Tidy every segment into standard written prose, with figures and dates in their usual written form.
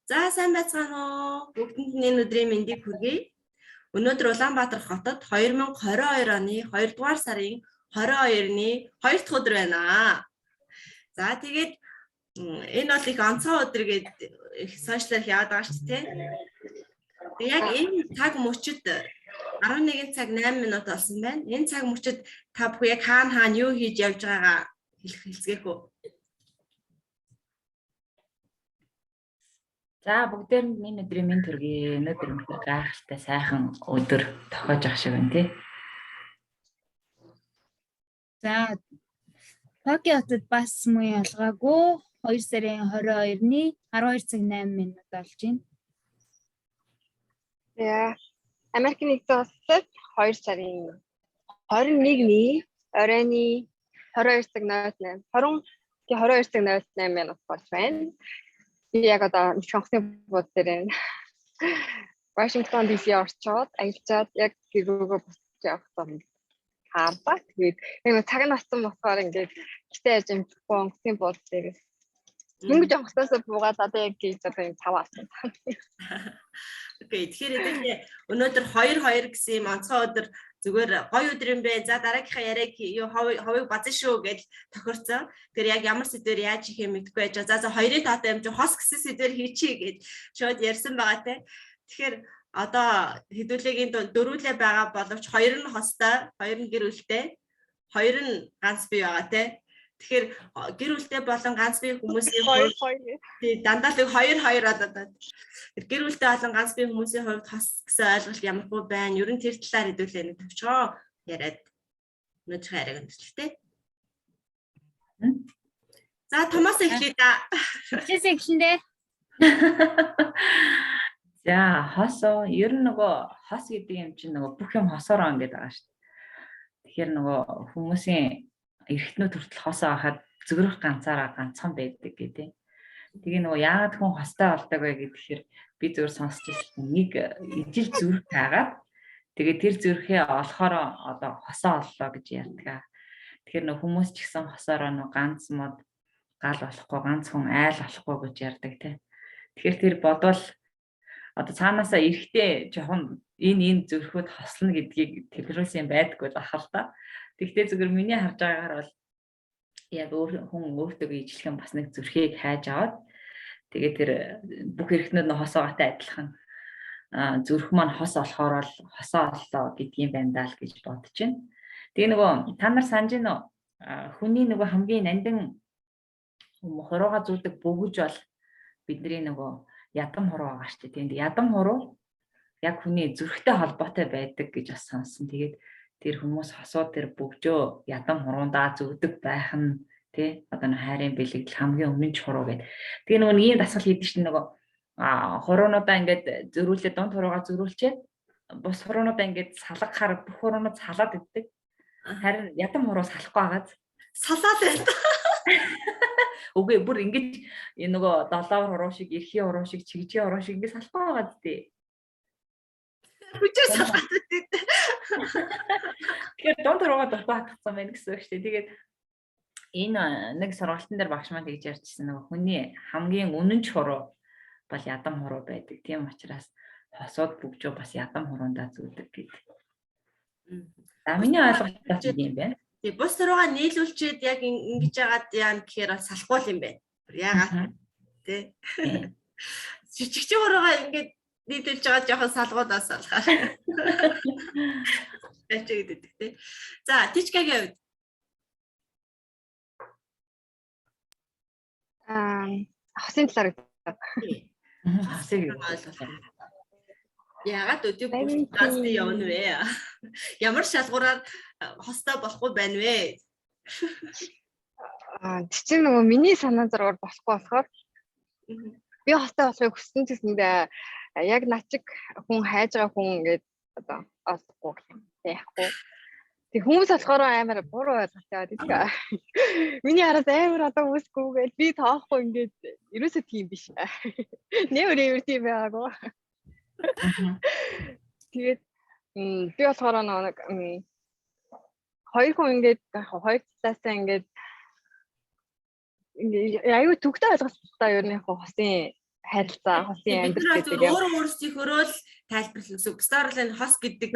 За, сайн байцгаана уу? Бүгдэнд нь энэ өдрийн мэндийг хүргэе. Өнөөдөр Улаанбаатар хотод 2022 оны 2 дугаар сарын 22-ны 2 дахь өдөр байна. За, тэгээд энэ бол их онцгой өдөр гээд их сошиалар яваад байгаа шүү дээ. Тэгээд яг энэ цаг мөчид 11 цаг 8 минут болсон байна. Энэ цаг мөчид та бүхэн яг хаана хаана юу хийж явж байгаагаа хэлэх хэлцгээх үү? За, бүгдээрэнд энэ өдрийн мэнд төргий. Өнөөдөр үнэхээр гайхалтай сайхан өдөр тохиож ах шиг байна тий. За, Токио хотод бас мөн ялгаагүй 2 сарын 22-ны 12 цаг 8 минут болж байна. За, Америк нэгдсэн улсад 2 сарын 21-ний оройн 22 цаг 08 20 22 цаг 08 минут болж байна. Би яг одоо нэгдсэн онгоцны буудлын дээр байна. Вашингтон DC орчоод аялчаад яг гэр рүүгээ буцаж явах зам хаалаа. Тэгээд яг нэг цаг нь болсон болохоор ингээд гэртээ яаж амжихгүй онгоцны буудлын дээрээс дөнгөж онгоцноос буугаад одоо яг гэж одоо юм цав авсан. Okay, тэгэхээр хэдүүлээ өнөөдөр 2-2 гэсэн юм онцгой өдөр, зүгээр гоё өдөр юм бэ. За, дараагийнхаа яриаг юу ховыг базан шүү гэж тохирцсон. Тэгэхээр яг ямар сэдвээр яаж хийх юм мэдэхгүй байж байгаа. За, хоёрын таатай юм чи хос гэсэн сэдвээр хийчихье гэж шууд ярьсан байгаа те. Тэгэхээр одоо хэдүүлээгийн дөрвөлээ байгаа боловч хоёр нь хостой, хоёр нь гэр бүлтэй, хоёр нь ганц бие байгаа те. Тэгэхээр гэр бүлтэй болон ганц бие хүмүүсийн хувьд тий дандаа л хоёр хоёр болоод байна. Тэр гэр бүлтэй болон ганц бие хүмүүсийн хувьд хос гэсэн ойлголт ямархуу байна? Ер нь тэр талаар хэдүүлээ нэг товчгоо яриад өнөөдрийн яриаг өндөрлөлтэй. За, Томас эхлэе да. Эхлээсээ эхлэндээ. За, хосоо ер нь нөгөө хос гэдэг юм чинь нөгөө бүх юм хосоороо ингээд байгаа шүү дээ. Тэгэхээр нөгөө хүмүүсийн эргэтнүүд хүртэл хосоо хахад зүрх ганцаараа ганцхан байдаг гэдэг. Тэгээ нөгөө яагаад хүн хостой болдог вэ гэхээр би зөвхөн сонсч ирсэн нэг ижил зүрх таагаад тэгээ тэр зүрхээ олохоор одоо хосоо оллоо гэж ярьдаг. Тэгэхээр нөгөө хүмүүс ч гэсэн хосоороо нөгөө ганц мод гал болохгүй, ганц хүн айл болохгүй гэж ярьдаг тий. Тэгэхээр тэр бодвол одоо цаанаасаа эрэхтэй жоохон энэ зүрхүүд хослоно гэдгийг дэлгэрүүлсэн байдаггүй л ах л та. Тэгвэл зүгээр миний харж байгаагаар бол яг өөр хүн өөртөө ижилхэн бас нэг зүрхийг хайж аваад тэгээ тэр бүх эрхтнүүд нь хосоогоотой адилхан зүрх маань хос болохоор л хосоо оллоо гэдгийн байна даа л гэж бодож байна. Тэгээ нөгөө та нар санаж байна уу? Хүний нөгөө хамгийн нандин хурууга зүүдэг бөгж бол бидний нөгөө ядам хуруу байгаа шүү дээ. Тэгээд ядам хуруу яг хүний зүрхтэй холбоотой байдаг гэж бас сонссон. Тэгээд тэр хүмүүс хосууд тэр бөгжөө ядам хуруундаа зүүдэг байх нь тий одоо нэг хайрын бэлэгдэл хамгийн өмнө ч хуруу гэдэг. Тэгээ нөгөө нэг ийм дасгал хийдэг чинь нөгөө хуруунуудаа ингээд зөрүүлээ, дунд хуруугаа зөрүүлчээд бус хуруунуудаа ингээд салгахаар бүх хуруунууд салаад иддэг. Харин ядам хуруу салахгүй байгааз салаад байна. Үгүй, бүр ингэж энэ нөгөө долоор хуруу шиг, эрхийн хуруу шиг, чигжийн хуруу шиг ингэ салахгүй байгаа зү. Хүчээр салгаад байдаг. Тэгэхээр дунд хуруугаа дутуу хатгацсан байна гэсэн үг шүү дээ. Тэгээд энэ нэг сургалтын дээр багш маань тэгж ярьжсэн, нөгөө хүний хамгийн үнэнч хуруу бол ядам хуруу байдаг. Тийм учраас хосууд бүгжөө бас ядам хурундаа зүүдэг гэдэг. За, миний ойлголт юм байна. Тий, бус руугаа нийлүүлчихэд яг ингэж яагаад яана гэхээр бас салахгүй юм байна. Яагаад тий. Жижигчийн хуруугаа ингээд нийлүүлж байгаа жоохон салгуудаас салахаар. Тач гэдэг тий. За, Тичкагийн хувьд Хосын талаар хосыг ойлголт. Яагаад өдөө ганц бие явна вэ? Ямар шалгуураар хостой болохгүй байна вэ? Тэр чинь нөгөө миний санаа зургаар болохгүй болохоор би хостой болохыг хүссэн ч гэсэндээ яг над чиг хүн хайж байгаа хүн ингээд одоо олохгүй гэх юм. Яахгүй. Тэг хүмүүс болохоор амар буруу ойлголт яваад идэг. Миний араас амар одоо үүсэхгүй гэж би тоохгүй ингээд ерөөсөө тийм биш. Нэмэр нэмэр тийм байгаагүй. Тэгээд би болохоор нэг хоёр хүн ингээд хоёр талаасаа ингээд аюу төгтөө ойлголттой ер нь яг хосын Харилцаа, хосын амьдрал гэдэг юм. Өөрөө өөрсдийнхөөрөө л тайлбарлах гэсэн. Бусдаар л энэ хос гэдэг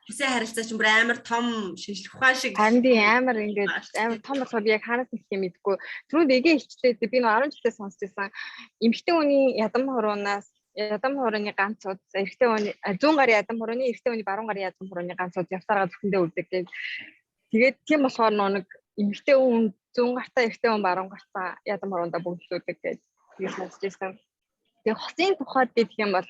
хосын харилцаа чинь бүр амар том шинжлэх ухаан шиг. Харин тийм амар ингээд амар том болохоор би яг хаанаас эхлэх юм мэдэхгүй. Түрүүнд эгээ хичлээ. Би нэг 10 жилдээ сонсч байсан. Эмэгтэй хүний ядам хуруунаас ядам хурууны ганц уд, эрэгтэй хүний зүүн гарын ядам хурууны, эрэгтэй хүний баруун гарын ядам хурууны ганц уд явсараа зөвхөндөө үлдэг гэх. Тэгээд тийм болохоор нэг эмэгтэй хүн зүүн гартаа, эрэгтэй хүн баруун гартаа ядам хуруундаа бөглүүлдэг гэж тгий сонсч байсан. Тэгээ хосын тухайд гэх юм бол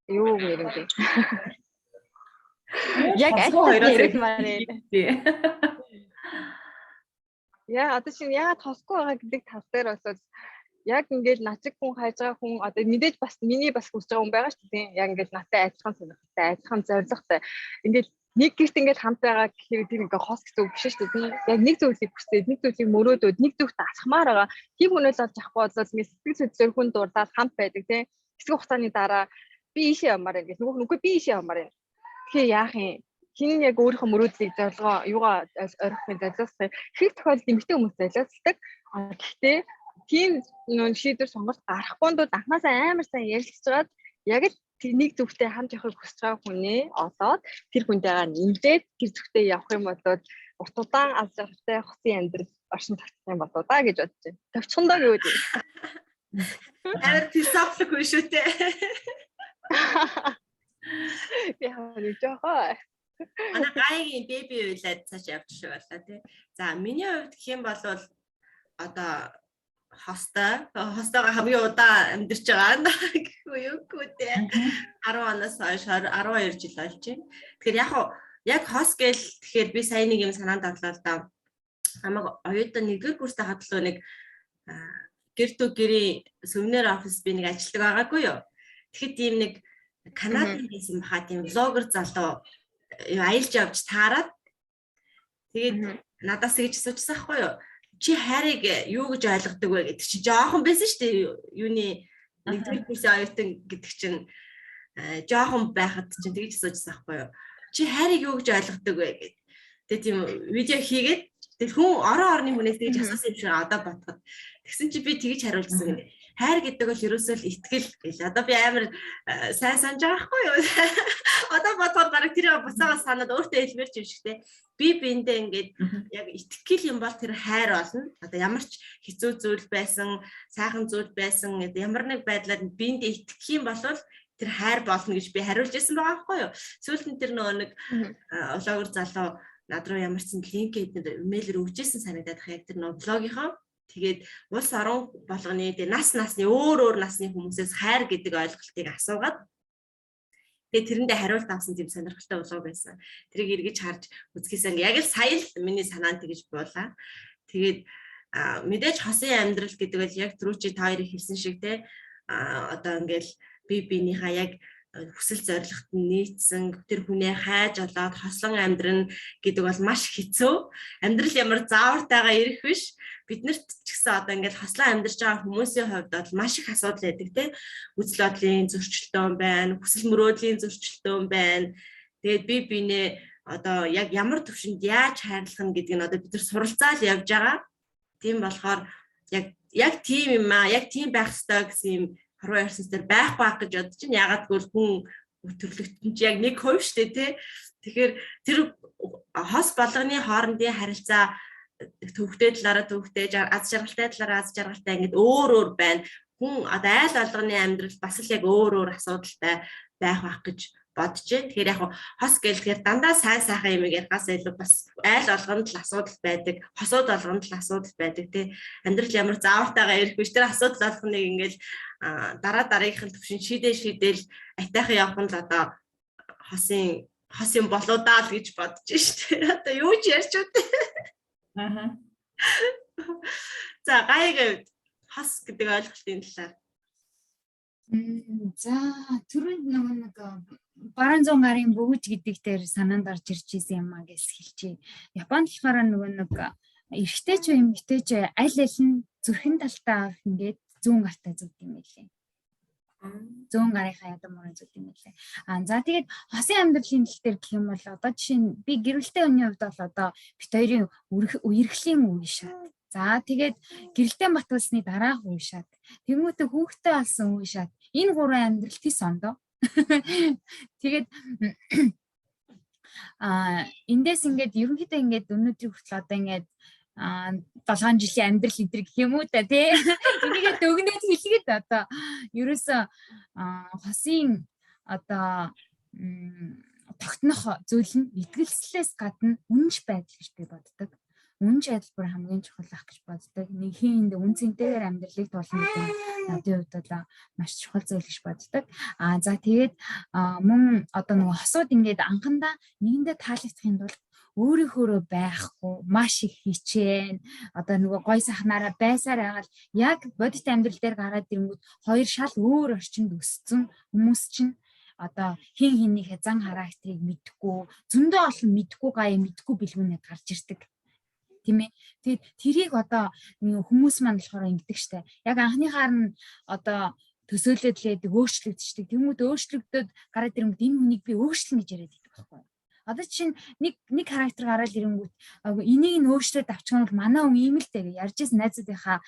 юу нэрэн бэ? Яг аль хоёроос ярмаар. Яа, одоо чинь яагаад хосгүй байгаа гэдэг тал дээр бол яг ингээд начиг хүн хайж байгаа хүн одоо мэдээж бас миний бас хүсэж байгаа хүн байгаа шүү дээ. Яг ингээд надтай адилхан сонирхолтой, адилхан зорилготой. Ингээд нэг гэрт ингээд хамт байгаа гэхээр тэр ингээд хос гэсэн үг биш шүү дээ. Яг нэг зүйлийг хүсээд, нэг зүйлийг мөрөөдөөд, нэг зүйлт алхмаар байгаа. Тийм хүнээс олж авахгүй бол ингээд сэтгэл хөдлөлөөр хүн дурдаад хамт байдаг тийм. Хэсэг хугацааны дараа би ийшээ явмаар байна гэх нөгөө нүггүй би ийшээ явмаар байна. Тэгэхээр яах юм? Хин яг өөрийнхөө мөрөөдлийг зорилгоо юугаа орхих юм золиослох юм. Их тохиолдолд эмэгтэй хүмүүс золиослдог. Гэхдээ тийм шийдвэр сонголт гарахгүй дунд анхнаасаа амар сайн ярилцж байгаад яг л нэг зүгтээ хамт явахыг хүсэж байгаа хүнээ олоод тэр хүнтэйгээ нэмлээд тэр зүгтээ явах юм бол урт удаан аз жаргалтай хосын амьдрал оршин тогтчих юм болоо да гэж бодож байна. Товчхондоо гэвэл амар философик хүн шүү дээ. Би хаа жоохоо. Манай гайгийн беби уйлаад цааш явчих боллоо тий. За, миний хувьд гэх юм бол одоо хостойгоо хамгийн удаан амьдарч байгаа гэхгүй юу те. 10 оноос хойш 12 жил болж байна. Тэгэхээр яг яг хос гээл тэгэхээр би сая нэг юм санаанд орлоо л да. Намайг оюутан нэгдүгээр курстай хадлуу нэг гэр тө гэрийн сувенир офис би нэг ажилладаг байгаагүй юу. Тэгэхэд ийм нэг Канадын байсан баха, тийм блогер залуу аялж явж таарад тэгээд надаас тэгж асуужсан байхгүй юу. Чи хайрыг юу гэж ойлгодог вэ гэдэг чи жоохон байсан шүү дээ. Юуны нэгдүгээр курсын оюутан гэдэг чинь жоохон байхад чинь тэгж асуужсан байхгүй юу. Чи хайрыг юу гэж ойлгодог вэ гэд. Тэгээд тийм видео хийгээд тэг хүн орон орны хүнээс тэгж асуусан юм шиг одоо бодоход. Тэгсэн чи би тэгж хариулжсан гэнэ. Хайр гэдэг бол ерөөсөө л итгэл гэл. Одоо би амар сайн санаж байгаа байхгүй юу? Одоо бодоход бараг тэр буцаага санаад өөртөө хэлмээр ч юм шиг те. Би биэндээ ингээд яг итгэл юм бол тэр хайр болно. Одоо ямар ч хэцүү зүйл байсан, сайхан зүйл байсан, ямар нэг байдлаар биэндээ итгэх юм бол тэр хайр болно гэж би хариулж ирсэн байгаа байхгүй юу? Сүүлд нь тэр нөгөө нэг блогер залуу над руу ямар ч линк эднэр имэйлээр өгчээсэн санагдаад яг тэр нөгөө блогийнхоо. Тэгээд улс орон болгоны тэгээ нас насны өөр өөр насны хүмүүсээс хайр гэдэг ойлголтыг асуугаад тэгээ тэрэндээ хариулт авсан тийм сонирхолтой блог байсан. Тэрийг эргэж харж үзэхээс яг л сая л миний санаанд тэгж буулаа. Тэгээд мэдээж хосын амьдрал гэдэг бол яг түрүүчийн та хоёрын хэлсэн шиг те, одоо ингээл би биенийхээ яг хүсэл зорилгот нь нийцсэн тэр хүнээ хайж олоод хослон амьдрна гэдэг бол маш хэцүү. Амьдрал ямар заавартайгаа ирэх биш. Биднэрт ч гэсэн одоо ингээл хослон амьдарч байгаа хүмүүсийн хувьд бол маш их асуудал байдаг те. Үзэл бодлын зөрчилдөөн байна, хүсэл мөрөөдлийн зөрчилдөөн байна. Тэгээд би биенээ одоо яг ямар төвшөнд яаж хайрлах нь гэдгийг нь одоо бид нар суралцаал явж байгаа. Тийм болохоор яг тийм юм аа, яг тийм байх ёстой гэсэн юм хорвоо ярьсан дээр байхгүй байх гэж бодож чинь. Ягаад гэвэл хүн төрлөختөн чи яг 1% шүү дээ тий. Тэгэхээр тэр хос болгоны хоорондын харилцаа төвхтэй талаараа төвхтэй, аз жаргалтай талаараа аз жаргалтай ингээд өөр өөр байна. Хүн одоо айл болгоны амьдрал бас л яг өөр өөр асуудалтай байх байх гэж бодож байна. Тэгэхээр яг хос гээл тэгэхээр дандаа сайн сайхан юм ярихаас илүү бас айл болгонд л асуудал байдаг, хосууд болгонд л асуудал байдаг тий. Амьдрал ямар заавартайгаа ирэх биш, тэр асуудал болгоныг ингээл дараа дараагийнх нь төвшин шидэ шидэл атайхан явах нь л одоо хосын хос юм болоо даа л гэж бодож штэ. Одоо юу ч ярьч үү. Аа. За, гаягийн хувьд хос гэдэг ойлголтын талаар. За, түрүүнд нөгөө нэг баруун зүүн гарын бөгж гэдэг дээр санаанд орж ирж исэн юм а гэж хэлчихье. Японд болохоор нөгөө нэг эрэгтэй ч эмэгтэй ч аль аль нь зүрхэн талтаа ингээд зүүн гартаа зүгт юм байлээ. Зүүн гарынхаа ядам мөрөн зүгт юм байлээ. А за, тэгээд хосын амьдралын тал дээр гэх юм бол одоо жишээ нь би гэр бүлтэй хүний хувьд бол одоо бит хоёрын үерхлийн үе шат. За, тэгээд гэрэлтэй батлсны дараах үе шат. Тэнгүүтээ хүүхдтэй болсон үе шат. Энэ гурван амьдрал тис ондоо. Тэгээд эндээс ингээд ерөнхийдөө ингээд өнөөдрийг хүртэл одоо ингээд 7 жилийн амьдрал эдэр гэх юм уу та, тий. Энийгээ дүгнээд хэлгээд одоо ерөөсө хосын одоо тогтнох зүйл нь итгэлслээс гадна үнэнч байдал гэж би боддог. Үнэнч байдал бүр хамгийн чухал ах гэж боддог. Нэг хин энд үн цэнтэйгээр амьдралыг туулна гэдэг нь надын хувьд бол маш чухал зүйл гэж боддог. За, тэгээд мөн одоо нөгөө хосууд ингээд анхандаа нэгэндээ таалагдахын тулд өөрийнхөөрөө байхгүй маш их хичээн, одоо нөгөө гой сахнаараа байсаар байгаад яг бодит амьдрал дээр гараад ирэнгүүт хоёр шал өөр орчинд өссөн хүмүүс чинь одоо хин хинийхээ зан характерыг мэдхгүй, зөндөө олон мэдхгүй гая, мэдхгүй бэлгүүнээ гарч ирдэг, тийм ээ. Тэгээд тэрийг одоо хүмүүс маань болохоор ингэдэг штэ. Яг анхныхаар нь одоо төсөөлөд лээдэг, өөрчлөгдчихдэг. Тэнгүүд өөрчлөгдөд гараад ирэнгүүт энэ хүнийг би өөрчлөнө гэж яриад байдаг байхгүй юу? Одоо жишээ нь нэг нэг характер гараад ирэнгүүт энийг нь өөрчлөөд авчих юм бол манай хүн ийм л дээ гэж ярьж байсан найзуудынхаа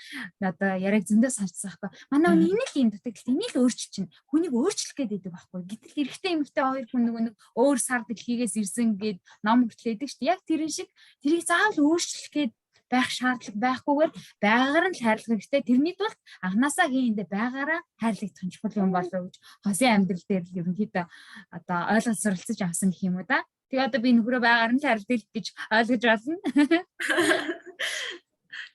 одоо яриаг зөндөө сонсчихсан байхгүй. Манай хүн энэ л ийм дутагдaltaй, энийг л өөрчилж чинь, хүнийг өөрчлөх гээд байдаг байхгүй. Гэтэл эрэгтэй эмэгтэй хоёр хүн нөгөө нэг өөр сар дэлхийгээс ирсэн гээд ном хүртэл байдаг шүү дээ. Яг тэрэн шиг тэрийг заавал өөрчлөх гээд байх шаардлага байхгүйгээр байгаагаар нь л хайрлах хэрэгтэй. Тэрний тулд анханасаа хин эндэ байгаараа хайрлагдах нь чухал юм болов гэж хосын амьдрал дээр л ерөнхийдөө одоо ойлголт суралцаж авсан гэх юм уу да. Тэгээ одоо би нөхрөө байгаагаар нь л хайрладаг гэж ойлгож байна.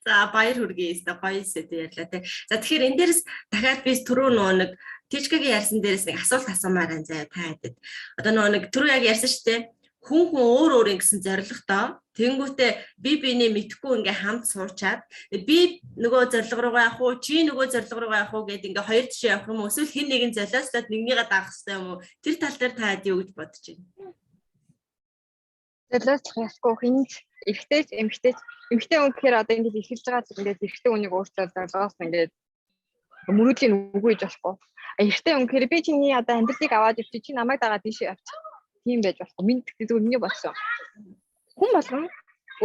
За, баяр хүргэе, өстой гоё сэдв ярьлаа те. За, тэгэхээр энэ дээрс дахиад би түрүү нөгөө нэг Тижкагийн ярьсан дээрээс нэг асуулт асуумаар байна заяа та хэдэд. Одоо нөгөө нэг түрүү яг ярьсан шүү дээ. Хүн хүн өөр өөр ингэсэн зорилготой. Тэнгүүтээ би биенээ мэдхгүй ингээ хамт суучаад би нөгөө зорилго руугаа явах уу, чи нөгөө зорилго руугаа явах уу гэд ингээ хоёр тишээ явах юм уу? Эсвэл хэн нэгэн золиослоод нэгнийгээ дагах хэрэгтэй юм уу? Тэр тал дээр та хэд юу гэж бодож байна? Золиослох ёсгүй хинч, эрэгтэй ч эмэгтэй ч. Эмэгтэй хүн гэхээр одоо ингэж эхэлж байгаа зүйл ингээд эрэгтэй хүнийг өөрчлөөд золиос ингээд мөрөөдлийн үгүй гэж болохгүй. А эрэгтэй хүн гэхээр би чиний одоо амьдралыг аваад ирчих, чи намайг дагаад ийшээ явчих. Тийм байж болохгүй. Минь зүгээр миний бодсон. Хүн болгон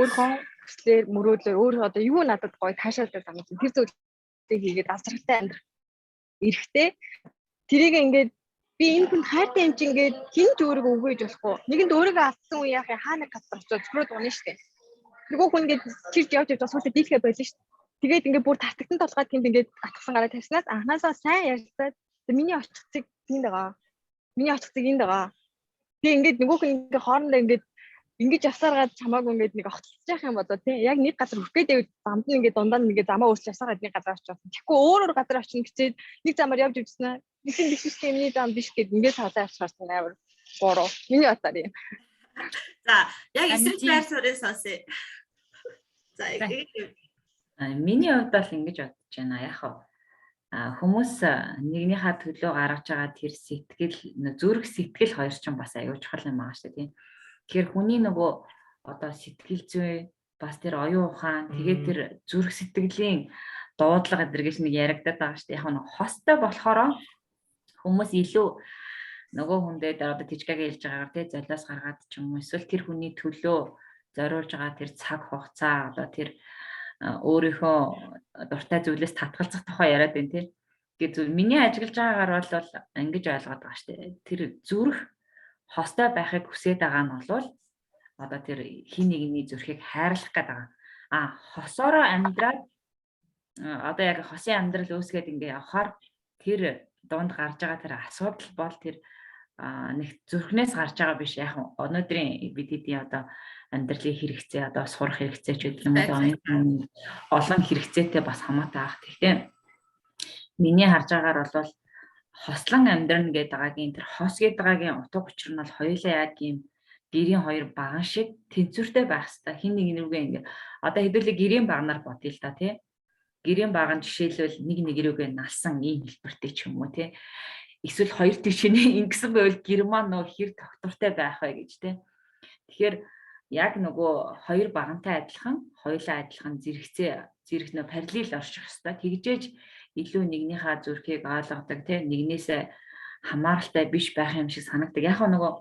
өөрийнхөө хүслээр, мөрөөдлөөр өөрөө одоо юу надад гоё таашаалтай санагдсан. Тэр зүйлийг хийгээд асралтай амьдрах эрэгтэй. Тэрийг ингээд би энэ хүнд хайртай юм чи ингээд хэн ч өөрийгөө үгүй гэж болохгүй. Нэгэнд өөрийгөө алдсан үе яах юм, хаа нэг газар очиод цохроод унаа штэ. Нөгөө хүн ингээд чирж явж явж суулаа дийлхэ болно штэ. Тэгээд ингээд бүр татагтан толгой тэнд ингээд атгсан гараа тавьснаас анхнаасаа сайн ярьцаад миний очих цэг тэнд байгаа. Миний очих цэг энд байгаа. Тэгээ ингээд нөгөө хүн ингээд хоорондоо ингээд ингэж явсаар гад чамаагүй ингээд нэг огтлж явах юм болоо тий. Яг нэг газар хүрэх гээд байвал замд нь ингээд дундаа нь ингээд замаа өөрчлөж явсаар гад нэг газар очиж байна. Тэгэхгүй өөр өөр газар очино гэчээд нэг замаар явж явжснаа. Нэг нь биш биш, миний зам биш гэд ингээд цаалаа явчихсан амар буруу. Миний бодоор юм. За, яг эсрэг байр суурийг сонсъё. За. Миний хувьд бол ингэж бодож байна. Яг хав хүмүүс нэгнийхээ төлөө гаргаж байгаа тэр сэтгэл, зүрх сэтгэл хоёр ч бас аюул чухал юм аа шүү дээ, тийм. Тэгэхээр хүний нөгөө одоо сэтгэл зүй, бас тэр оюун ухаан, тэгээд тэр зүрх сэтгэлийн дуудлага энэ гэж нэг яригадаад байгаа шүү дээ. Яг нэг хостой болохоор хүмүүс илүү нөгөө хүндээ одоо Тижгагийн хэлж байгаагаар тий золиос гаргаад ч юм уу, эсвэл тэр хүний төлөө зориулж байгаа тэр цаг хугацаа, одоо тэр өөрийнхөө дуртай зүйлээс татгалзах тухай яриад байна тий. Тэгээ зү миний ажиглаж байгаагаар бол ингэж ойлгоод байгаа шүү дээ. Тэр зүрх хостой байхыг хүсээд байгаа нь бол одоо тэр хин нэгний зүрхийг хайрлах гээд байгаа. А хосоороо амьдраад одоо яг хосын амьдрал үүсгээд ингээ явхаар тэр дунд гарч байгаа тэр асуудал бол тэр нэг зүрхнээс гарч байгаа биш. Яг өнөөдрийн бид хэдийн одоо амьдралын хэрэгцээ, одоо сурах хэрэгцээ ч гэдэг юм уу, олон хэрэгцээтэй бас хамаатай ах. Гэхдээ миний харж байгаагаар бол хослон амьдрна гэдэг байгаагийн тэр хос гэдэг байгаагийн утга учир нь бол хоёулаа яг ийм гэрийн хоёр баган шиг тэнцвэртэй байх хэвээр хин нэг нүгэ ингээ одоо хэдүүлээ гэрийн багнаар бодъё л да, тий. Гэрийн баган жишээлбэл нэг нэг рүүгээ налсан ийм хэлбэртэй ч юм уу, тий, эсвэл хоёр тийшээ ингэсэн байвал гэр маань нөө хэр тогтвортой байх вэ гэж, тий. Тэгэхээр яг нөгөө хоёр багантай адилхан хоёулаа адилхан зэрэгцээ зэрэг нөө параллел орчих хэвээр тэгжээж илүү нэгнийхээ зүрхийг ойлгодог, тий, нэгнээсээ хамааралтай биш байх юм шиг санагдаг. Яг нөгөө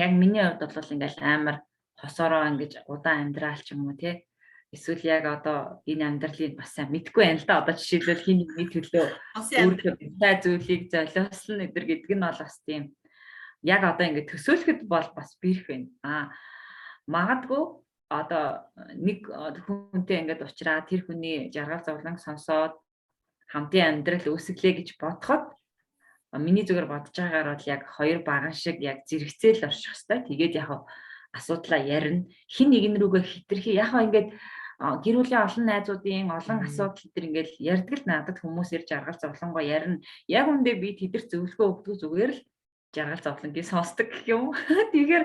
яг миний хувьд бол ингээл амар хосоороо ингэж удаан амьдрал ч юм уу, тий. Эсвэл яг одоо энэ амьдралыг бас сайн мэдгүй байна л да. Одоо жишээлбэл хин нэгний төлөө өөрийнхөө бие зүйлийг золиослно эдэр гэдэг нь бол бас тийм яг одоо ингээд төсөөлөхөд бол бас бэрх байна. Магадгүй одоо нэг хүнтэй ингээд уулзраа тэр хүний жаргал зовлон сонсоод хамтын амьдрал үүсгэлээ гэж бодоход миний зүгээр бодож байгаагаар бол яг хоёр баган шиг яг зэрэгцээл орчих хэвээр. Тэгээд яг асуудлаа ярина. Хин нэгэн рүүгээ хитрхи яг ингээд гэр бүлийн олон найзуудын олон асуудал төр ингээд ярьдаг л надад хүмүүс ирж жаргал зовлонгоо ярина. Яг үндэ би тэдэрт зөвлөгөө өгдөг, зүгээр л жаргал зовлонгийг сонсдог гэх юм. Тэгэхээр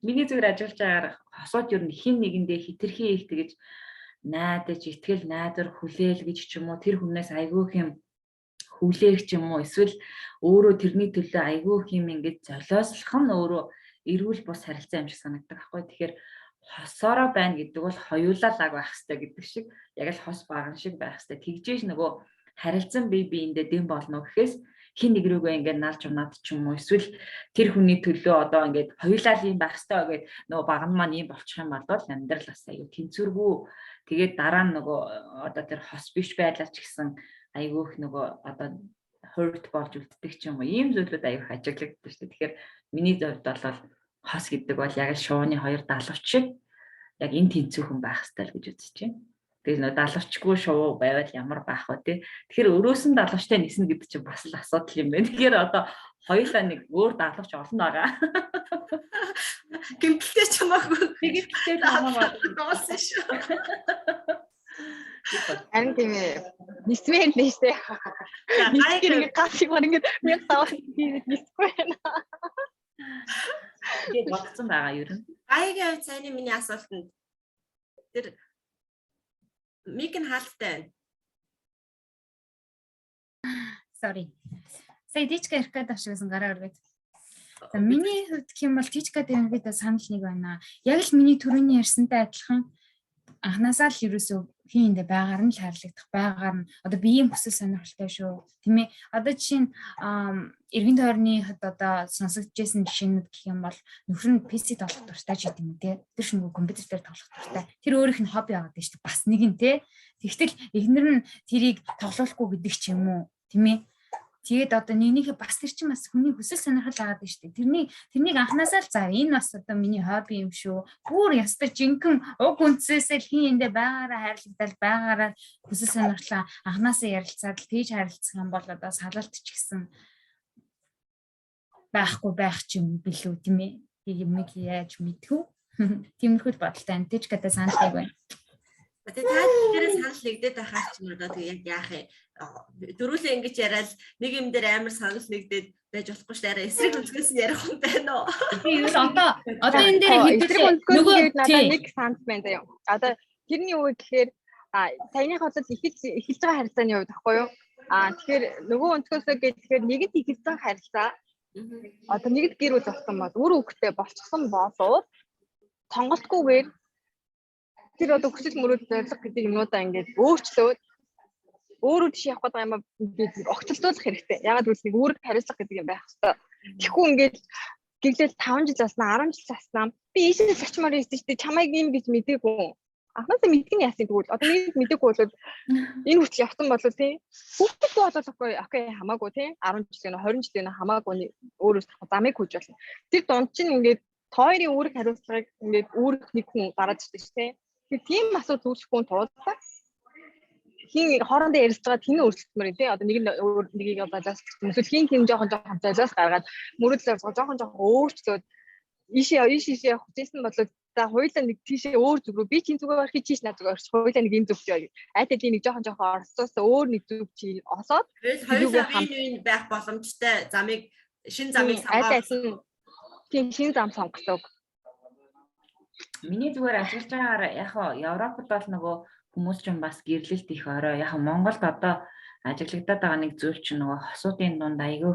миний зүгээр ажиллаж байгаагаар хосууд ер нь хин нэгэндээ хитрхи их тэгэж найдаж, итгэл найдвар хүлээл гэж ч юм уу, тэр хүнээс айгүй юм хүлээх ч юм уу, эсвэл өөрөө тэрний төлөө айгүй юм ингэж золиослох нь өөрөө эрүүл бус харилцаа юм шиг санагддаг байхгүй. Тэгэхээр хосоороо байна гэдэг бол хоёулаа лаг байх хэрэгтэй гэдэг шиг, яг л хос баган шиг байх хэрэгтэй. Тэгжээж нөгөө харилцан бие биендээ дэм болно гэхээс хин нэг рүүгээ ингээд налж унаад ч юм уу, эсвэл тэр хүний төлөө одоо ингээд хоёулаа л юм байх хэрэгтэй гэд нөгөө баган маань юм болчих юм бол амьдрал бас аюу тэнцвэргүй. Тэгээд дараа нь нөгөө одоо тэр хос биш байдлаар ч гэсэн айгүй их нөгөө одоо hurt болж үлддэг ч юм уу, ийм зүйлүүд аюу их ажиглагддаг шүү дээ. Тэгэхээр миний хувьд бол хос гэдэг бол яг л шувууны хоёр далавч шиг яг энэ тэнцвүүхэн байх хэрэгтэй л гэж үзэж байна. Тэгээд нөө далавчгүй шувуу байвал ямар байх вэ те. Тэгэхээр өрөөс нь далавчтай ниснэ гэдэг чинь бас л асуудал юм байна. Тэгэхээр одоо хоёулаа нэг өөр далавч олон байгаа. Гэмтэлтэй ч хамаагүй. Гэмтэлтэй ч хамаагүй. Болсон шүү. Харин тийм ээ. Нисмээр нэ штэ. Нисгэр ингээ гашиг мар ингээ 1000 хийгээд нисэхгүй байна. Тэгээд бодсон байгаа ер нь. Гаягийн хувьд саяны миний асуултанд тэр мик нь хаалттай байна. Sorry. Сая Тичка ярих гэдэг шиг байсан, гараа өргөд. За, миний хувьд гэх юм бол Тичкад ерөнхийдөө санал нэг байна. Яг л миний түрүүний ярьсантай адилхан анханасаа л ерөөсөө хин эндэ байгаар нь л хайрлагдах, байгаар нь одоо биеийн хүсэл сонирхолтой шүү, тийм ээ. Одоо жишээ нь эргэн тойрны хэд одоо сонсогдож жишээнүүд гэх юм бол нөхөр нь PC тоглох дуртай ч гэдэг юм те, тэр шингүү компьютер дээр тоглох дуртай, тэр өөрийнх нь хобби байгаад байна шүү дээ, бас нэг нь те. Тэгтэл эхнэр нь тэрийг тоглоулахгүй гэдэг ч юм уу, тийм ээ. Тэгээд одоо нэгнийхээ бас тэр чинь бас хүний хүсэл сонирхол агаад байна шүү дээ. Тэрнийг анханасаа л за энэ бас одоо миний хобби юм шүү. Бүр ястай жинхэнэ уг үндсээсээ л хин эндээ байгаараа хайрлагдал, байгаараа хүсэл сонирхлоо анханасаа ярилцаад л тэгж харилцах юм бол одоо салалт ч гэсэн байхгүй байх ч юм билүү, тийм ээ. Юмыг яаж мэдхүү. Тиймэрхүү бодолтой антич гэдэг санал нэг байна. Тэгээ та тэрээ санал нэгдээд байхаар ч юм одоо тэгээ яг яах юм? Дөрүлээ ингэж яриад нэг юм дээр амар санал нэгдээд байж болохгүй шүү дээ. Арай эсрэг өнцгөөс нь ярих юм байна уу? Би юу одоо энэ дээр хэдүүлээ нөгөө надад нэг санал байна заяа. Одоо тэрний юу гэхээр саяных бол эхэлж байгаа харилцааны хувьд байхгүй юу? Тэгэхээр нөгөө өнцгөөсөө гэхээр нэгэнт эхэлсэн харилцаа одоо нэгд гэр бүл болсон бол үр хөвгтэй болчихсон болов сонголтгүйгээр тэр одоо хүсэл мөрөөдөл зорилго гэдэг юмнуудаа ингээд өөрчлөөд өөрөө тийш явах гэдэг юм ингээд огцолдуулах хэрэгтэй. Ягаад гэвэл нэг үүрэг хариуцлага гэдэг юм байх хэрэгтэй. Тэгэхгүй ингээд гэглэл 5 жил болсноо, 10 жил болсноо би ийшээ л очимоор байсан шүү дээ. Чамайг юм гэж мдээгүй. Анхнаасаа мэдг нь яасан, тэгвэл одоо нэг мдээгүй бол энэ хүртэл явсан бол тийм хүүхдтэй бол okay, okay, хамаагүй тийм 10 жил гэнэ, 20 жил гэнэ, хамаагүй, өөрөө замыг хүйж болно. Тэр дунд чинь ингээд тойрын үүрэг хариуцлагыг ингээд үүрэг нэг хүн гараад ирдэг шүү дээ. Тэгэхээр тийм асуудал үүсэхгүй тулд хин хоорондоо ярилцж байгаа тэн өөрчлөлтмөр тий. Одоо нэг нь өөр нэгийг золиос, эсвэл хин хин жоохон жоохон золиос гаргаад, мөрөдлөөр жоохон жоохон өөрчлөөд ийшээ ийш ийшээ явах гэсэн бол за хоёулаа нэг тийшээ өөр зүг рүү, би чинь зүгээр орхи, чийш над зүгээр орчих, хоёулаа нэг энэ зүг чи айд айдын нэг жоохон жоохон оролцоос өөр нэг зүг чи олоод хоёулаа win win байх боломжтой замыг, шин замыг сонгоо. Тийм, шин зам сонгосон. Миний зүгээр ажиллаж байгаагаар яг хоо Европод бол нөгөө хүмүүс ч бас гэрлэлт их орой. Яг Монголд одоо ажиглагдаад байгаа нэг зүйл чинь нөгөө хосуудын дунд айгүй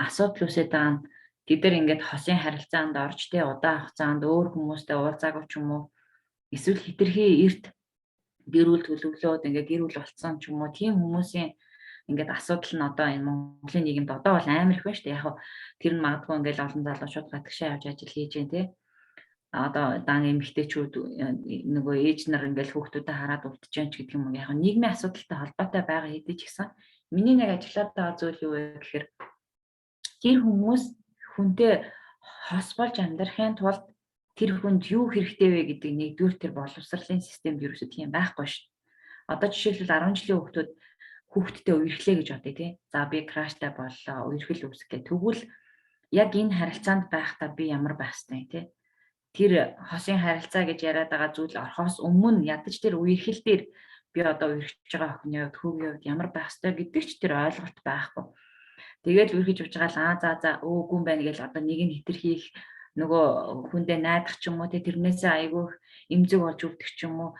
асуудал үүсээд байгаа нь тэд нар ингээд хосын харилцаанд орж те удаан хугацаанд өөр хүмүүстэй уулзаагүй ч юм уу, эсвэл хитрхи эрт гэр бүл төлөвлөөд ингээд гэр бүл болцсон ч юм уу, тийм хүмүүсийн ингээд асуудал нь одоо энэ Монголын нийгэмд одоо бол амар их байна шүү дээ. Яг тэр нь магадгүй ингээд олон залуучууд гадагшаа явж ажил хийж байна те. Одоо дан эмэгтэйчүүд нөгөө ээж нар ингээл хүүхдүүдэд хараад үлдчихээн ч гэдэг юм уу. Яг нийгмийн асуудалтай холбоотой байгаа хэдий ч гэсэн миний нэг ажиллаад байгаа зүйл юу вэ гэхээр тэр хүмүүс хүнтэй хос болж амьдрахын тулд тэр хүнд юу хэрэгтэй вэ гэдэг нэгдүгээр тэр боловсролын системд ерөөсөө тийм байхгүй шүү. Одоо жишээлбэл 10 жилийн хүүхдүүд хүүхдтэй үерхлээ гэж бодъё тий. За би краштай боллоо, үерхэл үүсгэлээ. Тэгвэл яг энэ харилцаанд байхдаа би ямар байх ёстой тий. Тэр хосын харилцаа гэж яриад байгаа зүйл орхоос өмнө ядаж тэр үерхэл дээр би одоо үерхэж байгаа охины хувьд, хүүгийн хувьд ямар байх ёстой гэдэг ч тэр ойлголт байхгүй. Тэгэл үерхэж явж байгаа л аа за за өөгүй юм байна гэж одоо нэг нь хэтэрхий их нөгөө хүндээ найдах ч юм уу тий, тэрнээсээ айгүй их эмзэг болж өвдөх ч юм уу.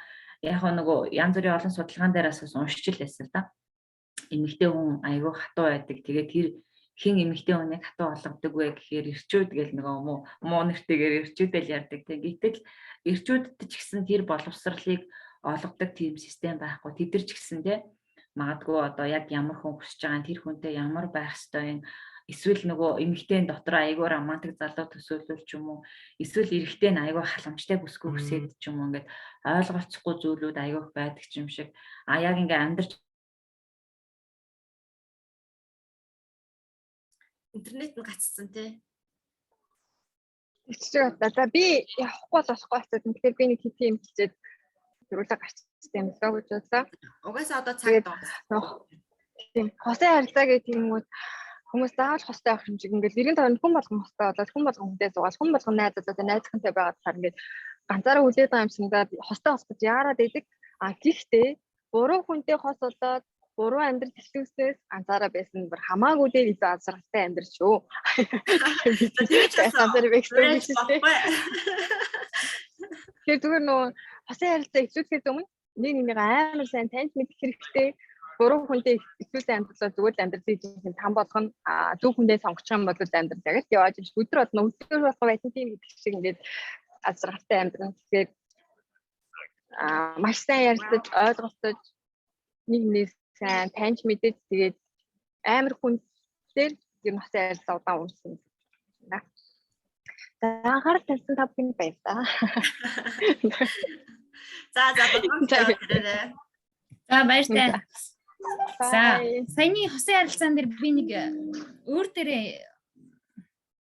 Яг нөгөө янз бүрийн олон судалгаан дээр бас уншиж л байсан л да. Эмэгтэй хүн айгүй хатуу байдаг. Тэгээд тэр хэн эмэгтэй хүнийг хатуу болгодог вэ гэхээр эрчүүд гэл нөгөө муу муу нэртэйгээр эрчүүдэл ярьдаг. Тэг гэтэл эрчүүдэд ч гэсэн тэр боловсролыг олгодог тийм систем байхгүй. Тэд нар ч гэсэн тий магадгүй одоо яг ямар хүн хүсэж байгаа нь тэр хүнтэй ямар байх ёстой юм, эсвэл нөгөө эмэгтэй дотор айгүй романтик залуу төсөөлөл ч юм уу, эсвэл эрэгтэй нь айгүй халамжтай бүсгүй хүсээд ч юм уу, ингээд ойлголцохгүй зүйлүүд айгүй их байдаг ч юм шиг. А яг ингээ амьдарч интернет нь гацсан тий. Тэгчихэж байна. За би явахгүй бол болохгүй болчихсон. Тэгэхээр би нэг хэдэн юм хэлчихэд зөрүүлэг гарчсан юм лөө гэж бодлоо. Угаасаа одоо цаг дууссан. Тийм. Хосын харилцаа гэх юмуд хүмүүс заавал хостой авах юм шиг ингээл эргэн тойронд хүн болгон хостой болоод, хүн болгон хүнтэй суугаад, хүн болгон найз болоод, найзхантай байгаад болохоор ингээд ганцаараа хүлээд байгаа юм шиг надад хостой болох гэж яарад байдаг. А гэхдээ буруу хүнтэй хос болоод буруу амьдрал эхлүүлснээс ганцаараа байсан бүр хамаагүй дээр илүү аз жаргалтай амьдрал шүү. Тэгэж ганцаараа байх гэсэн юм. Тэгэхээр зүгээр нөгөө хосын харилцаа эхлүүлэхээс өмнө нэг нэгнийг амар сайн таньж мэдэх хэрэгтэй. Буруу хүнтэй эхлүүлсэн амьдралаа зүгээр л амьдралыг жинхэнэ там болгоно. А зөв хүнтэй сонгочих юм бол амьдрал яг л явж өдөр болно, өдөр болох байсан тийм гэдэг шиг ингээд аз жаргалтай амьдрал. Тэгэхээр маш сайн ярилцаж, ойлголцож, нэг нэгнээс сайн таньж мэдээд, тэгээд амар хүндлээр юм хосын харилцаа удаан үүснэ. За анхаарал тавьсан та бүхэнд баярлалаа. За за баярлалаа. За баяртай. За саяны хосын харилцаан дээр би нэг өөр дээрээ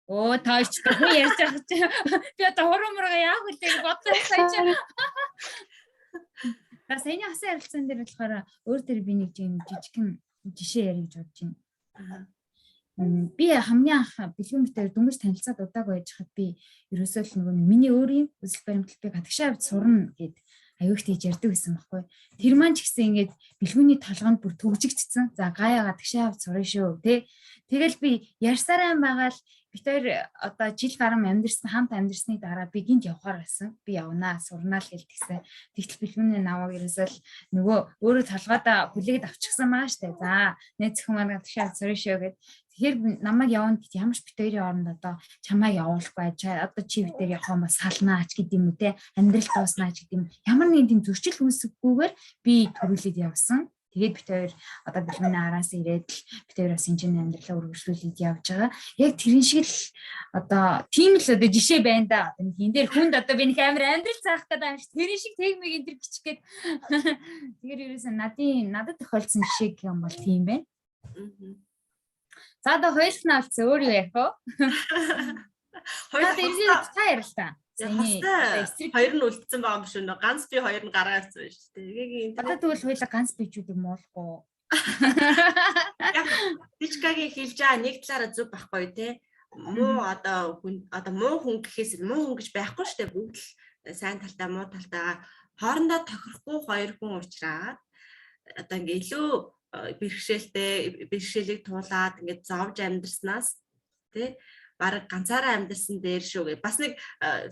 Оо таач хүн ярьж байгаа чи би одоо хуруу мургаа яах вэ гэж бодлоо сая чи. За саяны хосын харилцаан дээр болохоор өөр дээр би нэг юм жижигхэн жишээ ярих гэж бодож байна. Би хамгийн анх бэлгүүн битээр дөнгөж танилцаад удаагүй байж хад би ерөөсөө л нөгөө миний өөрийн үзэл баримтлал би гадагшаа авч сурна гэд аюух тийж ярьдаг байсан байхгүй. Тэр маань ч гэсэн ингээд бэлгүүний толгойд бүр төгжигдсэн. За гаяа гадагшаа авч сурна шүү тэ. Тэгэл би ярьсараа байгаа л бид хоёр одоо жил гарan амьдэрсэн, хамт амьдэрсний дараа би гинт явхаар байсан. Би явнаа, сурнаа л гэлтгсэн. Тэгтэл бэлгүүний намайг ерөөсөө л нөгөө өөрөө толгойдоо хүлээгээд авчихсан байгаа штэ. За нэ зөвхөн маань гадагшаа авч сурна шүү гэд. Тэгэхээр намайг явна гэд ямар ч бит хоёрын оронд одоо чамайг явуулахгүй, одоо чи бит хоёр явах юм бол салнаа ч гэдэг юм уу те, амьдрал дууснаа ч гэдэг юм. Ямар нэгэн тийм зөрчил үүсгэхгүйгээр би төрүүлээд явсан. Тэгээд бит хоёр одоо бэлмэний араас ирээд л бит хоёр бас энэ чинь амьдралаа үргэлжлүүлээд явж байгаа. Яг тэрэн шиг л одоо тийм л одоо жишээ байна да. Одоо нэг энэ дээр хүнд одоо би нэг амар амьдрал заах гэдэг юм шиг тэрэн шиг тэгмиг энэ төр бичих гээд. Тэгэхээр ерөөсөө надад тохиолдсон жишээ гэх юм бол тийм байна. За одоо хоёр дахь нь алдсан, өөр юу ярих вэ? Хоёр дахь та ярил та. Саяны хоёр нь үлдсэн байгаа юм шүү нөө. Ганц би хоёр нь гараа явсан байна шүү дээ. Одоо тэгвэл хоёлаа ганц бичүүдийг муулахгүй. Дичкагийн хэлж байгаа нэг талаараа зөв байхгүй те. Муу одоо хүн, одоо муу хүн гэхээс муу хүн гэж байхгүй шүү дээ. Бүгд л сайн талтай, муу талтайгаа хоорондоо тохирохгүй хоёр хүн уучраад одоо ингээ илүү бэрхшээлтэй, бэрхшээлийг туулаад ингээд зовж амьдарснаас тий бараг ганцаараа амьдарсан дээр шүү гэ. Бас нэг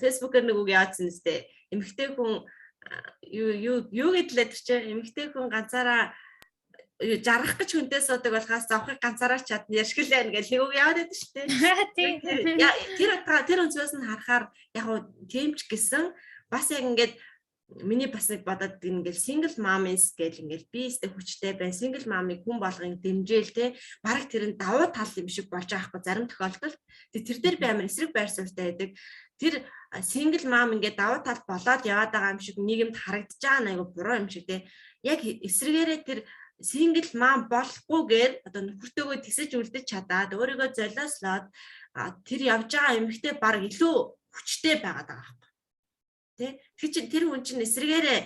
фэйсбүүкээр нэг үг яадсан нэстэй. Эмэгтэй хүн юу юу юу гэдлээ тэр чинь эмэгтэй хүн ганцаараа жаргах гэж хүнтэй суудаг болохоос зовхыг ганцаараа чадна яшгэлээ гэл нэг үг яваад байдаг шүү дээ. Тэр утгаа тэр өнцгөөс нь харахаар яг уу тийм ч гэсэн бас яг ингээд миний бас нэг бодоод ингээл single mommies гэл ингээл би өстэй хүчтэй байна. Single mom-ыг хүн болгон дэмжээл те. Бараг тэр нь давуу тал юм шиг болж байгаа хгүй зарим тохиолдолд. Тэр дээр би амар эсрэг байр суурьтай байдаг. Тэр Single mom ингээд давуу тал болоод яваад байгаа юм шиг нийгэмд харагдаж байгаа нь айгу буруу юм шиг те. Яг эсрэгээрээ тэр single mom болохгүйгээр одоо нөхөртөөгөө тэсэж үлдэж чадаад, өөрийгөө золиослоод тэр явж байгаа эмэгтэй баг илүү хүчтэй байгаад байгаа байхгүй. Тэ? Тэр чинь тэр хүн чинь эсрэгээрээ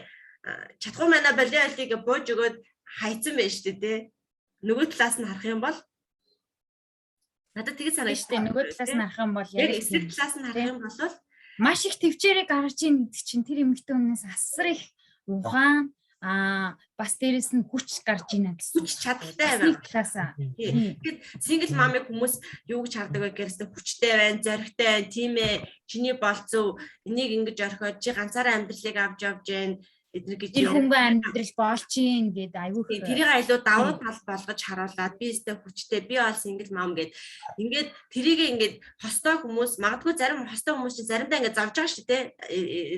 чадахгүй байна, болио болиг бууж өгөөд хайцсан байж тээ, тэ. Нөгөө талаас нь харах юм бол надад тэгэж санагдав. Шүү дээ. Нөгөө талаас нь харах юм бол яг эсрэг талаас нь харах юм бол маш их төвчээрээ гарч ийн гэдэг чинь тэр эмэгтэй хүнээс асар их ухаан, бас дээрэс нь хүч гарч ийна гэсэн. Хүч чадалтай байна. Нэг талаасаа. Тэгэхээр single mom ыг хүмүүс юу гэж хардаг вэ гэхээр хүчтэй байна, зоригтой байна, тийм ээ, чиний болцоо энийг ингэж орхиод чи ганцаараа амьдралыг авч явж гэн эдгээр гэж тэр хөнгөн амьдрал болж ийн гэд айгүй их тэрийг илүү давуу тал болгож харуулад, би өстэй хүчтэй, би бол single mom гэд ингээд тэрийг ингээд хостой хүмүүс, магадгүй зарим хостой хүмүүс чинь заримдаа ингээд зовж байгаа шүү дээ,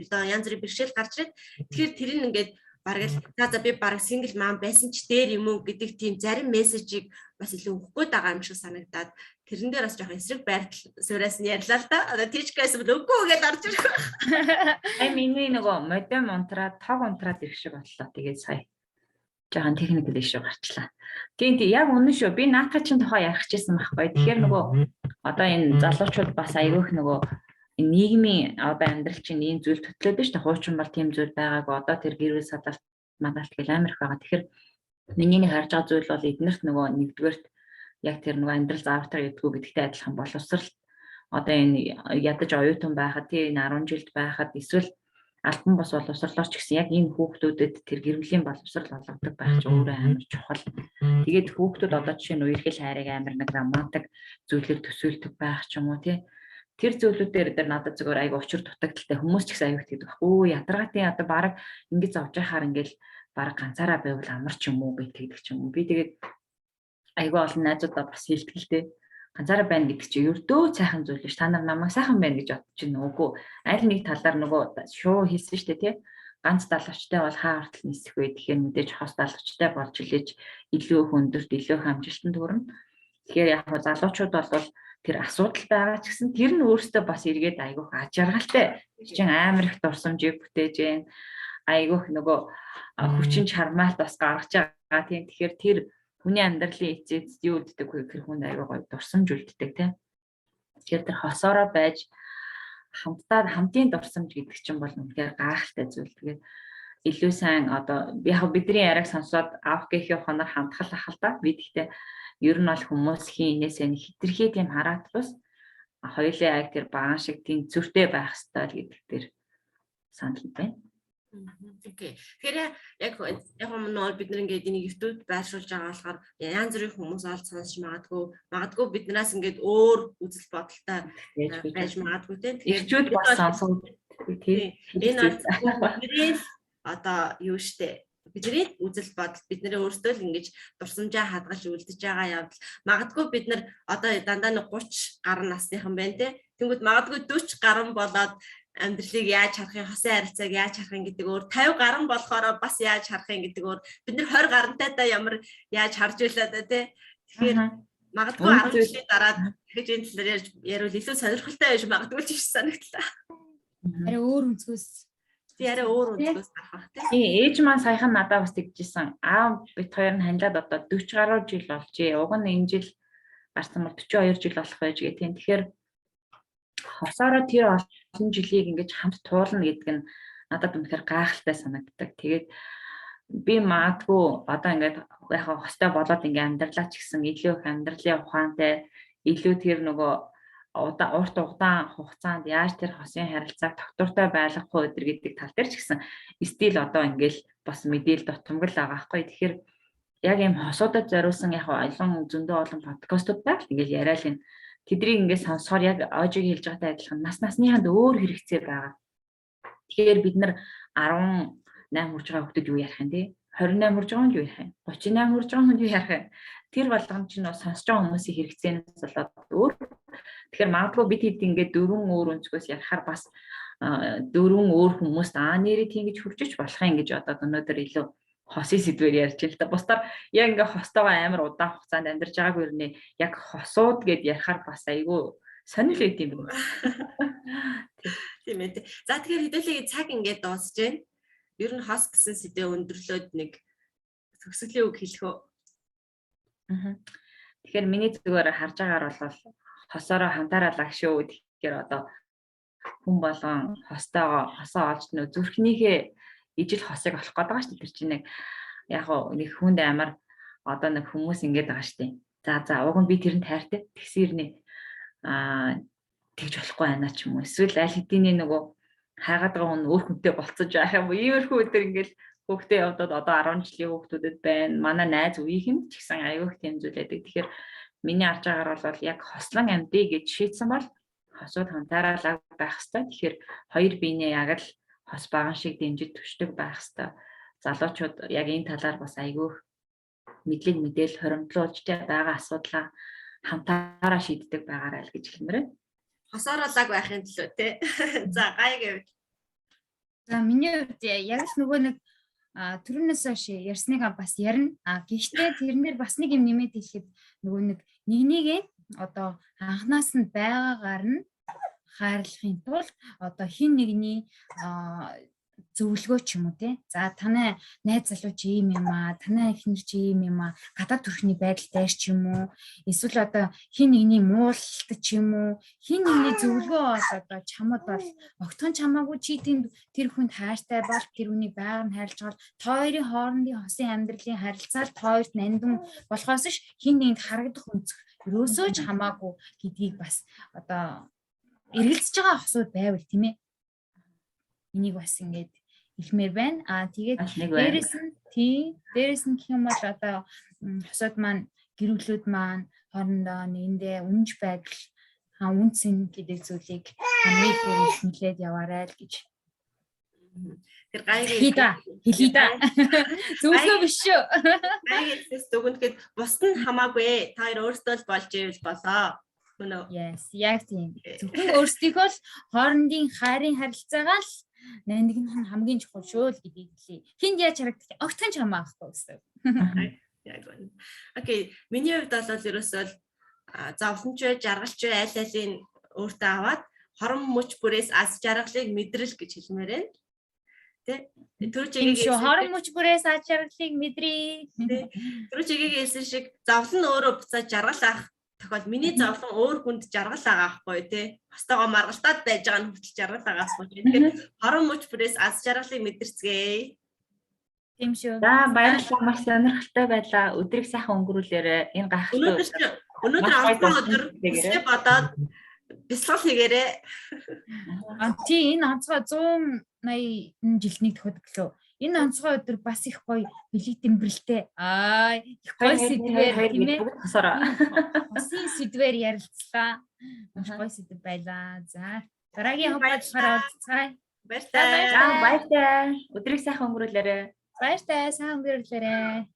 одоо янз бүрийн бэрхшээл гарч ирээд. Тэгэхээр тэр нь ингээд бараг л за за, би бараг single mom байсан ч дээр юм уу гэдэг тийм зарим мессежийг бас илүү өгөх гээд байгаа юм шиг санагдаад, тэрэн дээр бас жоохон эсрэг байртал суураас нь ярьлаа л да. Одоо тийчгээс бол үгүй гэж орж ирэх байх. Ай, миний нөгөө модем унтраад, тог унтраад ирэх шиг боллоо. Тэгээд сая жоохон technical issue гарчлаа. Тийм тийм, яг үнэн шүү. Би наатаа чин тухай ярих гэжсэн байхгүй. Тэгэхээр нөгөө одоо энэ залуучууд бас айгүйх нөгөө энэ нийгмийн одоо амьдрал чинь ийм зүйл төтлөөд нь шүү дээ. Хуучин бол тийм зүйл байгаагүй. Одоо тэр гэр бүл садалт мадалт гэл амар их байгаа. Тэгэхээр миний нэг харж байгаа зүйл бол эднэрт нөгөө нэгдүгээрт яг тэр нөгөө амьдрал заавартай гэдгүү гэдэгтэй адилхан боловсрал, одоо энэ ядаж оюутан байхад, тийм, энэ 10 жилд байхад эсвэл албан бус боловсрлоор ч гэсэн яг энэ хүүхдүүдэд тэр гэр бүлийн боловсрал олгодог байх чинь өөрөө амар чухал. Тэгээд хүүхдүүд одоо жишээ нь үерхэл хайрыг амар нэг романтик зүйлээр төсөөлдөг байх ч юм уу, тий. Тэр зүйлүүдээр дээр надад зүгээр айгу учир дутагдалтай, хүмүүс ч гэсэн аюу тэгдэг байхгүй. Ядаргаатын одоо баг ингэж зовж байхаар ингээл баг ганцаараа байвал амар ч юм уу гэж тэгдэг ч юм уу. Би тэгээд айгу олон найзуудаа бас хэлдэг л дээ, ганцаараа байна гэдэг чинь ердөө сайхан зүйл биш. Та нар намайг сайхан байна гэж бодож байна үгүй. Аль нэг талаар нөгөө шуу хэлсэн шүү дээ, тий. Ганц далавчтай бол хаа хүртэл нисэх вэ? Тэгэхээр мэдээж хос далавчтай болж илээж илүү их өндөрт, илүү их амжилтанд хүрнэ. Тэгэхээр яг хаа залуучууд бол тэр асуудал байгаа ч гэсэн тэр нь өөртөө бас эргээд айгүйх аж аргалтай. Чин амар их дурсамжийг бүтээж гэн, айгүйх нөгөө хүчин чармаалт бас гаргаж байгаа, тийм. Тэгэхээр тэр хүний амьдралын эцэц юу үлддэг вэ гэхээр хүнд аягүй гоё дурсамж үлддэг, тийм. Тэгэхээр тэр хосоороо байж хамтдаа хамтын дурсамж гэдэг чинь бол үнэхээр гайхалтай зүйл. Тэгээд илүү сайн одоо яг бидний яриаг сонсоод авах гэх ухаанаар хандхал ах л да. Би гэхдээ ер нь бол хүмүүс хийн инээсээ нэг хитрхи тийм хараат бус хоёулын аяг тэр багаан шиг тийм зүртэй байх ёстой л гэдэг дээр санал байна. Okay. Тэгэхээр яг яг нөө бид нар ингээд энийг YouTube байршуулж байгаа болохоор янз бүрийн хүмүүс олж сонсч магадгүй, магадгүй биднээс ингээд өөр үзэл бодолтой байж магадгүй, тийм. Тэгэхээр бас сонсоо, тийм. Энэ бол бидний одоо юу штэ, бидний үзэл бодол, бидний өөрсдөө л ингэж дурсамжаа хадгалж үлдэж байгаа явдал. Магадгүй бид нар одоо дандаа нэг 30 гаруй насныхан байна, те. Тэнгүүд магадгүй 40 гаруй болоод амьдралыг яаж харах юм, хосын харилцааг яаж харах юм гэдэг өөр, 50 гаруй болохоор бас яаж харах юм гэдэг өөр, бид нар 20 гарантайдаа ямар яаж харж байлаа да, тий. Тэгэхээр магадгүй 10 жилийн дараа дахиж энэ талаар ярьж яриул илүү сонирхолтой байж магадгүй ч санагдлаа. Арай өөр өнцгөөс. Тий, арай өөр өнцгөөс харах тий. Тий, ээж маань саяхан надад бас тэгжсэн. Аав бит хоёр нь ханилаад одоо 40 гаруй жил болжээ. Уг нь энэ жил гарсан бол 42 жил болох байж гээ, тийм. Тэгэхээр хосоороо тэр олон жилийг ингэж хамт туулна гэдэг нь надад үнэхээр гайхалтай санагддаг. Тэгээд би магадгүй одоо ингээд яг хостой болоод ингээ амьдралаа ч гэсэн илүү их амьдралын ухаантай, илүү тэр нөгөө урт удаан хугацаанд яаж тэр хосын харилцааг тогтвортой байлгах вэ гэдэг тал дээр ч гэсэн стил одоо ингээл бас мэдээлэл дутамгал байгаа байхгүй. Тэгэхээр яг ийм хосуудад зориулсан яг олон зөндөө олон подкастууд байл ингээл яриа л энэ тэдрийг ингээд сонсохоор яг Ожиг хэлж байгаатай адилхан нас насныханд өөр хэрэгцээ байгаа. Тэгэхээр бид нар 18 хүрж байгаа хүүхдэд юу ярих юм, те? 28 хүрж байгаа хүн юу ярих юм? 38 хүрж байгаа хүн юу ярих юм? Тэр болгон чинь сонсож байгаа хүмүүсийн хэрэгцээнээс болоод өөр. Тэгэхээр магадгүй бид хэд ингээд дөрвөн өөр өнцгөөс ярихаар бас дөрвөн өөр хүмүүст аа нэрээ тийм гэж хүрчиж болох юм гэж одоо өнөөдөр илүү хосын сэдвээр ярьж байна л да. Бусдаар яг ингээ хостойгоо амар удаан хугацаанд амьдарч байгаагүй өрнөө яг хосууд гэд ярихаар бас айгүй Сонир л байд юм байна. Тийм ээ. За, тэгэхээр хэдүүлээ цаг ингээд дуусж байна. Ер нь хос гэсэн сэдвээ өндөрлөөд нэг төгсгөлийн үг хэлэх үү? Тэгэхээр миний зүгээр харж байгаагаар бол хосоороо хамтаараа лаг шүү. Тэгэхээр одоо хүн болгон хостойгоо хосоо олж нөө зүрхнийхээ ижил хосыг олох гээд байгаа шүү дээ. Тэр чинь нэг яг нэг хүнд амар одоо нэг хүмүүс ингэж байгаа шүү дээ. За, уг нь би тэрэнд хайртай. Тэгсэн ирнэ тэгж болохгүй байна ч юм уу. Эсвэл аль хэдийн нөгөө хайгаад байгаа хүн өөр хүнтэй болцож байх юм уу. Иймэрхүү өдөр ингээл хүүхдээ явдаад одоо 10 жилийн хүүхдүүдэд байна. Манай найз үеийнхэн ч гэсэн аюух тийм зүйл байдаг. Тэгэхээр миний харж байгаагаар бол яг хослон амьдээ гэж шийдсэн бол хосууд хамтаараа лаг байх хэвээр. Тэгэхээр хоёр биенээ яг л хос баган шиг дэмжиж төшдөг байх хэвээр. Залуучууд яг энэ талаар бас айгүйх мэдлэг мэдээлэл хоримтлуулж байгаа асуудлаа хамтаараа шийддэг байгаарай л гэж хэлмээр байна. Хосоороо лаг байхын төлөө тий. За, гай гэвэл. За, миний хувьд яг л нөгөө нэг түрүүнээс хойш ярьсныгаа бас ярина. А гэхдээ тэрнээр бас нэг юм нэмээд хэлэхэд нөгөө нэг нэгнийгээ одоо анханаас нь байгаагаар нь хайрлахын тулд одоо хин нэгний зөвлөгөө ч юм уу те. За, танай найз залуу чи ийм юм аа, танай эхнэр чи ийм юм аа, гадаад төрхний байдал дээр ч юм уу, эсвэл одоо хин нэгний муулалт ч юм уу, хин нэгний зөвлөгөө бол одоо чамд бол огтхон чамаагүй, чи тэнд тэр хүнд хайртай бол тэр хүнийг байгаар нь хайрлаж байгаа та хоёрын хоорондын хосын амьдралын харилцаа л та хоёрт нандин болохоос ш хин нэгэнд харагдах өнцөг ерөөсөө ч хамаагүй гэдгийг бас одоо эргэлзэж байгаа хосууд байвал тийм ээ. Энийг бас ингээд хэлмээр байна. Аа, тэгээд дээрэс нь тий, дээрэс нь гэх юм бол одоо хосууд маань, гэр бүлүүд маань хоорондоо нэгэндээ үнэнч байдал, үнэ цэн гэдэг зүйлийг хамгийн ихээр хүлээд яваарай л гэж. Тэр гайгийн хэлье да. Зөвлөгөө биш шүү. Гайгийн хэлснээс дүгнэхэд бусд нь хамаагүй. Та хоёр өөрсдөө л болж ивэл болоо. Мөн үү? Yes, яг тийм. Зөвхөн өөрсдийнхөө л хоорондын хайрын харилцаагаа л нандин нь хамгийн чухал шүү л гэдгийг хэлье. Хүнд яаж харагдах огтхон ч хамаахгүй гэсэн. Яг үнэ. Okay, миний хувьд бол ерөөсөө л зовлонч бай, жаргалч бай, аль алийг өөртөө аваад хорон мөч бүрээс аз жаргалыг мэдрэл гэж хэлмээр байна. Тэ? Тэр чигийг хорон мөч бүрээс аз жаргалыг мэдрээ. Тэр чигийг хэлсэн шиг зовлон өөрөө буцаад жаргал авах тохиол миний зовлон өөр хүнд жаргал байгаа байхгүй тий. Хостойгоо маргалтаад байж байгаа нь хүртэл жаргал байгаа байхгүй. Тэгэхээр хорон мөч бүрээс аз жаргалыг мэдэрцгээе. Тийм шүү. За, баярлалаа, маш сонирхолтой байлаа. Өдрийг сайхан өнгөрүүлээрэй. Энэ гайхалтай өнөөдөр онцгой өдөр хүсээ бодоод бясалгал хийгээрэй. А тий, энэ онцгой 180 жилтнийг тохиодог лөө. Энэ онцгой өдөр бас их гоё бэлэг дэмбэрэлтэй. Аа, их гоё сэдвээр тийм ээ. Хосын сэдвээр ярилцлаа. Маш гоё сэдв байлаа. За, дараагийн хувьд уулзцгаая. Баяртай. За, баяртай. Өдрийг сайхан өнгөрүүлээрэй. Баяртай, сайн өнгөрүүлээрэй.